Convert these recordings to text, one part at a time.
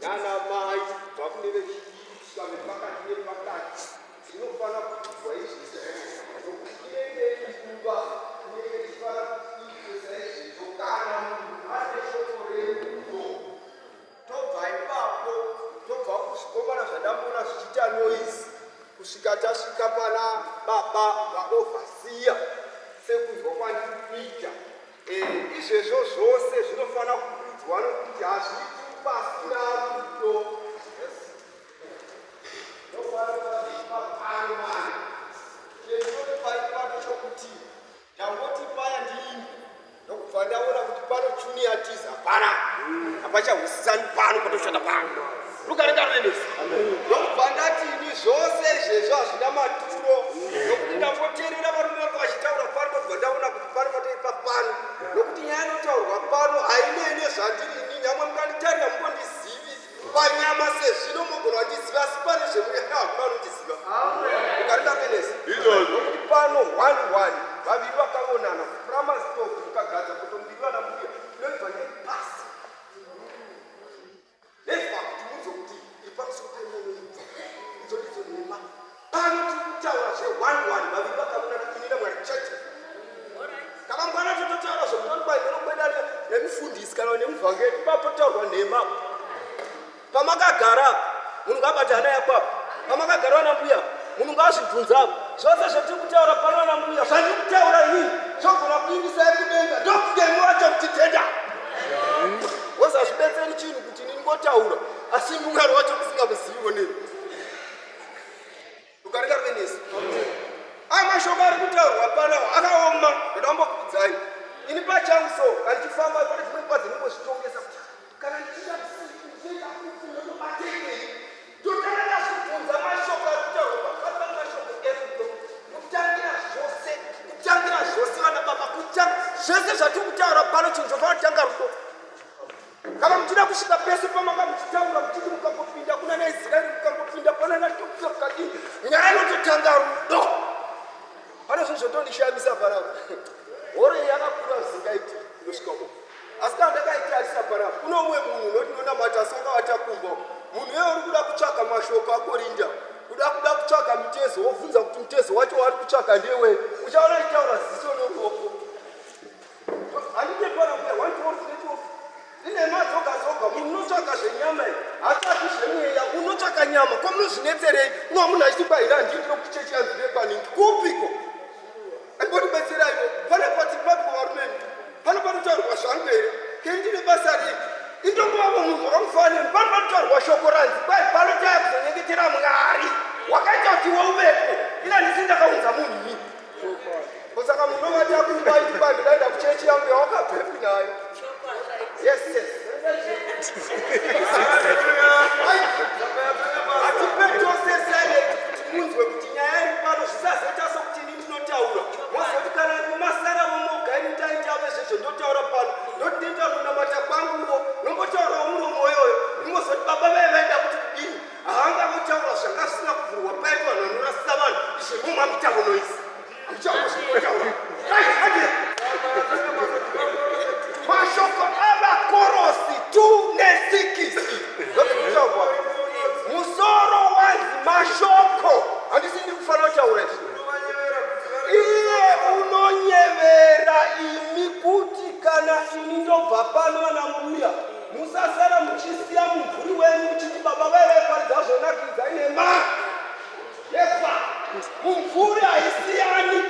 Nana mai kubva kune vechidiki kusvika vepakati nepakati zvinofanira kuitirwa izvozvo nokuti inenge iri nguva inenge ichifanira kuti iitwe saizvezvo kana munhu ane shoko rerudo. Tobva ipapo tobva kuzvikomana zvandamboona zvichiita noise kusvika tasvika pana baba vaovhasiya sekunzwa kwandiri kuita. Eh, izvezvo zvose zvinofanira kukudzwa nokuti hazviiti pasina rudo. Chokuti ndangoti paya ndiini ndokubva ndaona kuti pano chuni yatiza hapana hapachahwisisani pano patoshata pano rugare ngaruve nesu ndokubva ndati ini zvose izvezvo hazvina maturo nokuti ndamboteerera varume vanga vachitaura pano ndokubva ndaona kuti pano patoipa pano nokuti nyaya inotaurwa pano hainei nezvandiri ini nyangwe mukanditarira mungondizivi panyama sezvino mogona kundiziva asi pane zvemweya hakuna anondiziva. Rugare ngaruve nesu nokuti pano one one vaviri vakaonana kuPramastock mukagadza poto mbiri vana mbuya inoibva nepasi Never kuti munzwe kuti iri pamusoro pemwoyo ibva. Idzo ndidzo nhema. Pano tiri kutaura zve one one vaviri vakaonana ini naMwari chete. Kana mwana tototaura zvekutoti kwai ndinokwenda nemufundisi kana nemuvhangeri ipapo totaurwa nhema. Pamakagara munhu ngaabate hana yako apo. Pamakagara vana mbuya munhu ngaazvibvunze apo. Zvose zvatiri kutaura pano vana mbuya zvandiri kutaura inini zvogona kuindisai kudenga ndokunge imi wacho muchitenda. Wozi hazvibetseri chinhu kuti ini ndingotaura asi imi Mwari wacho musingamuziviwo nemi. Rugare ngaruve nesu. Aya mashoko ari kutaurwa pano akaoma ndoda kumbokuudzai. Ini pachangu so kana ndichifamba pane dzimwe nguva dzinongozvitongesa kuti kana ndichiita ndichiita kupi ndotobatekei totanga tazvibvunza mashoko ari kutaurwa pano pane mashoko erudo kutangira zvose kutangira zvose vana baba kutanga zvese zvatiri kutaura pano chinhu chofanira kutanga rudo Kana muchida kusvika pese pamanga muchitaura muchiti mukambopinda kuna naIsraeri mukambopinda pana naTokyo mukadii nyaya inototanga rudo. Pane zvinhu zvotondishamisa panapa. Horo iyi yakakura zvisingaiti inosvika uko. Asi kana ndakaitarisa panapa kune umwe munhu unoti ndonamata asi wakavata kumba uko. Munhu iye uri kuda kutsvaga mashoko akorinda kuda kuda kutsvaga mutezo wobvunza kuti mutezo wacho waari kutsvaga ndewe uchaona achitaura ziso neruoko Handinetwana kuya one two three two inhema dzoga dzoga munhu unotsvaga zvenyama iyi hatsvaki zvemweya unotsvaka nyama ko munozvinetserei unova munhu achiti kwahira handii ndinokuti chechi yanzi ndekwaningi kupiko andibondibetseraiwo pane pati papiko varumeni pano panotaurwa zvangu here kei ndine basa rei indongovavo munhu wakamufanira pano panotaurwa shoko ranzi kwai pano taya kuzonyengetera mwari wakaita kuti iwe uvepo ina ndisi ndakaunza munhu ini Saka munovata kumba iti kwai ndaenda kuchechi yangu yawakabvepi nayo. Yes, yes. Hatipe tose silent kuti munzwe kuti nyaya iri pano zvisazoita sokuti ini ndinotaura. Mozoti kana masara momoga ini ndaitave zvezvo ndotaura pano. Ndoti ndoita kunamata kwanguwo nombotaurawo muromo iyoyo. Imozoti baba vaye vaida kuti kudini? Haangavotaura zvanga zvisina kuvhurwa paito vanhu vanorasisa vanhu izvo imomo hamutauro noise. Hamutauro zvinotaura. Right, hadi. Mashoko avaKorosi 2 ne6 ndozvinotaurwa. Musoro wanzi mashoko. Handisi ndiri kufanira kutaura izvi. Iye unonyevera imi kuti kana ini ndobva pano vana mbuya Musasara muchisiya mumvuri wenyu muchiti baba vaye vaiparidza zvonakidza inhema. Never. Mumvuri haisiyani.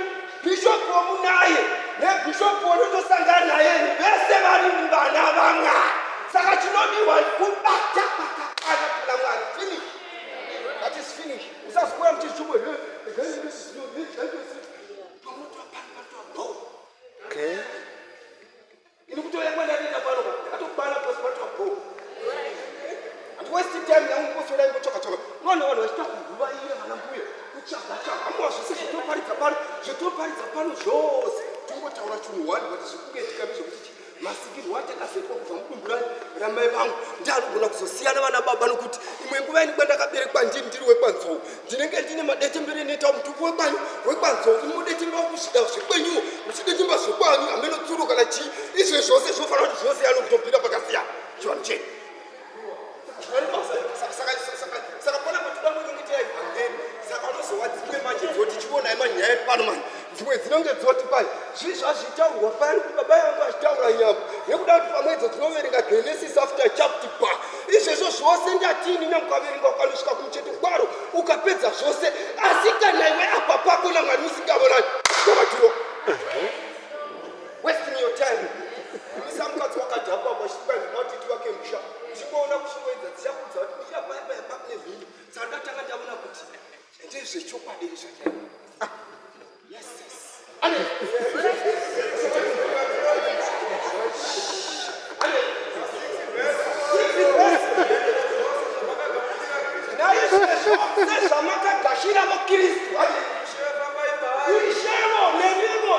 Bishop wamunaye nebishop wanotosangana naye vese vari vana vaMwari. Saka chinodiwa kubata kwakakwana kuna Mwari. Finish. That is finish. Usazokura muchizvumwe. Okay. Ini kutouya kwandatoita pano ka ndakatokwana because patwa bho. And waste time yangu kuswera ingotsvaka tsvaka. Unoona vanhu vachiita kuguvaira vana mbuya kutsvaga tsvaga. Amuwa zvese zvatoparidza pano zvatoparidza pano zvose tingotaura chinhu one but zviri kungoitika ndezvekuti masikirwo atakazoitwa kubva mudumbu ramai vangu ndianogona kuzosiyana vana baba nokuti imwe nguva ini kwandakaberekwa ndiri ndiri wekwanzou ndinenge ndine madetembere inoita mutupo wekwanyu wekwanzou ini mudetemba wakusvika zvekwenyuwo muchidetemba zvekwanyu hameno tsuro kana chii izvo zvose zvinofanira kuti zvinosiyana nokutobvira pakasiyana chivanhu chedu. dzinonge dzoti kwai zvii zvazvitaurwa payani kuti baba yangu vachitaura nyambo nekuda kuti pamwe idzo dzinoverenga Genesis after chapter pa izvezvo zvose ndatini nyamukaverenga ukanosvika kumucheto kwaro ukapedza zvose, asi kana iwe apa pako naMwari musingavonani, ngavatiro wasting your time. Misa mukadzi wakadhakwa kwasvika ndinoti tivake musha uchingoona kuchingoedza dzichakudza kuti mira paya paya pakune mhino. Saka ndatanga ndaona kuti ndezvechokwadi zvachaivo. Yes, yes. Ane. Ane. Naizvezvo sezvamakagashiravo Kristu, Ishevo nemivo,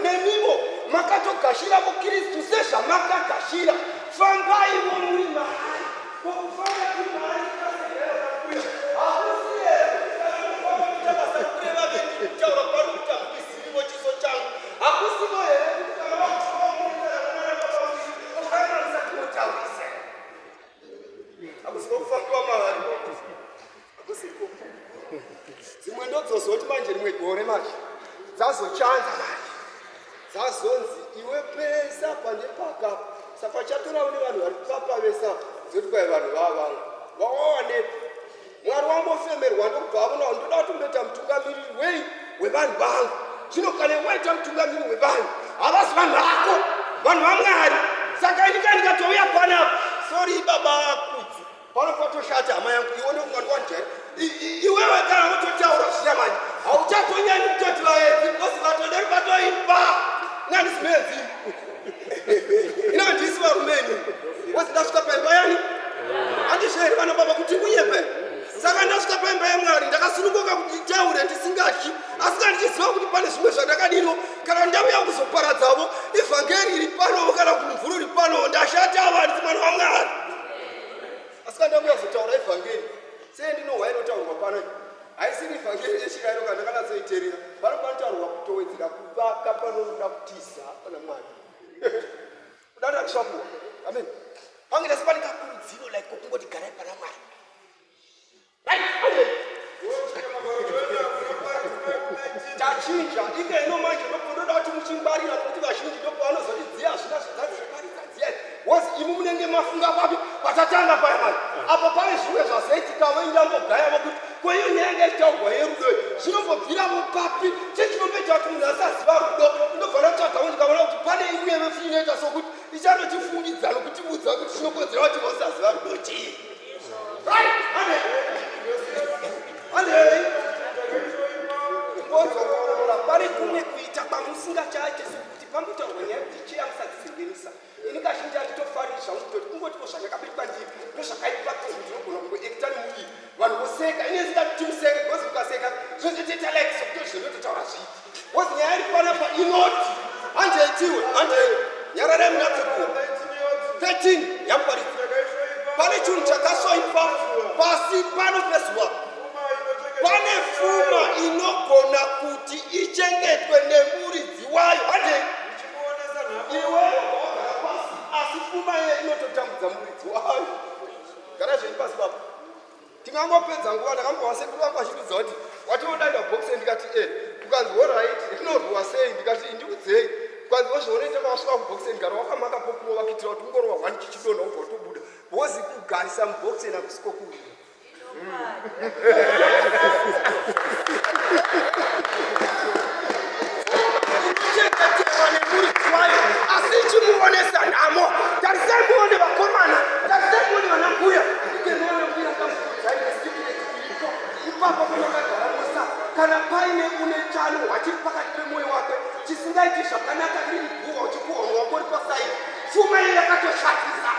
nemivo makatogashiravo Kristu sezvamakagashira, fambaivo muri maari. Kokufamba tiri maari hakusi here kuti kana mufamba muita basa rokureva kutaura kwari kuti hamundizivivo chiso changu? Hakusivo here kuti kana wakuziva munoita ramwana baba muviri ukaona musati motaurisa? Hakusiko kufambiwa maari, hakusiko. Dzimwe ndodzozoti manje rimwe gore manje dzazochanza manje dzazonzi iwe pesa pane pakapa, saka chatorawo nevanhu vari papa vese apa, dzoti kwai vanhu vava vangu vawawanepi? Mwari wambofemerwa ndokubva avona kuti ndoda kuti undoita mutungamiriri wei wevanhu vangu. Zvino kana waita mutungamiriri wevanhu, havasi vanhu vako, vanhu vaMwari. Saka ini kana ndikatouya panapa, sori baba Kudzi, pano patoshata hama yangu, iwe ndokunga ndiwanjere iwewe kana wototaura zviya manje hauchatonyanyi kutoti vaedzi because vatoderi patoipa nandisi medzi ina handisi varume ini wozi ndasvika paimba yani handizveri vana baba kuti kunyepe. Saka ndasvika paimba yaMwari ndakasununguka kuti nditaure ndisingatyi, asi kana ndichiziva kuti pane zvimwe zvandakadino kana ndauya kuzoparadzavo ivhangeri iri panovo kana kuti mvuro iri panovo, ndashata avo, handisi mwana waMwari. Asi kana ndauya kuzotaura ivhangeri sei ndinohwa inotaurwa pano, haisiri ivhangeri yechirairo. Kana ndakanatsoiterera pano panotaurwa kutowedzera kuvaka panoda kutiza pana Mwari kudada kusvapuwa. Amen. Pange tasi pane kakurudziro like kokungoti garai pana Mwari. Right, amen. Tachinja ike ino manje ndoda kuti muchingwarira nokuti vazhinji ndopavanozoti dziya zvina zvadzazviparidza dziya wozi imi munenge mafunga papi patatanga paya manje apa pane zvimwe zvazoitika voindambogayavo kuti ko iyo nyaya yanga ichitaurwa yerudo zvinombobviravo papi, chechinomboita kuti munhu asaziva rudo. Ndobva ndatsvagawo ndikaona kuti pane imwe vefu inoita sokuti ichanotifungidza nokutiudza kuti chinokonzera kuti vasaziva rudo chii. Right, amen. Andei ngodzokorora pane kumwe kuita kwamusingachaite sokuti pambotaurwa nyaya yekuti cheya musadzizengenisa. Ini kazhinji handitofariri zvangu kutoti kungotiko zvandakabikwa ndiri ndozvakaipa kuti ndinogona kungoekita nemuviri vanhu voseka. Ine ndingati museke because mukaseka zvozotoita like sokutoti zvindototaura zviiti because nyaya iri panapa inoti hanjeitiwe handei nyararai munatsokuwa 13 yamuparidzi. Pane chinhu chakaswaipa pasi pano pezuva, pane fuma inogona kuti ichengetwe nemuridzi wayo. Handei iwe wagara pasi, asi fuma iye inototambudza muridzi wayo. Gara zvenyu pasi papo, tingangopedza nguva. Ndakambova sekuru vangu vachindudza kuti watinodaida boxen, ndikati e, kukanzi alright, rinorwiwa sei? Ndikati indiudzei. Kukanzi wozvionoita kawasvika kuboxen, gara wakamaka pokurova kuitira kuti ungorova one chichidonha ubva watobuda, because kugarisa muboxen hakusiko kurwira. Inochengetewa nemuridzi wayo asi ichimuonesa nhamo. Tarisai muone vakomana, tarisai muone vana mbuya. Ikemuona mbuya kamukudzai nesikireti iripo ipapo pamakagara mosa. Kana paine une chano hwachiri pakati pemwoyo wake chisingaiti zvakanaka, riri guhwa uchikuhwa muwako uri pasaidi, pfuma iyo yakatoshatisa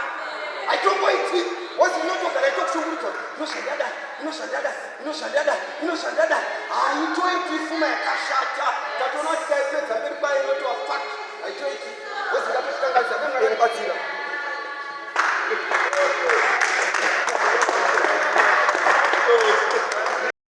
haitomboiti wazi inotogara itokushungurudza, inozvandadai, inozvandadai, inozvandadai, inozvandadai, haitoiti. Fuma yakashata tatoona kuti kai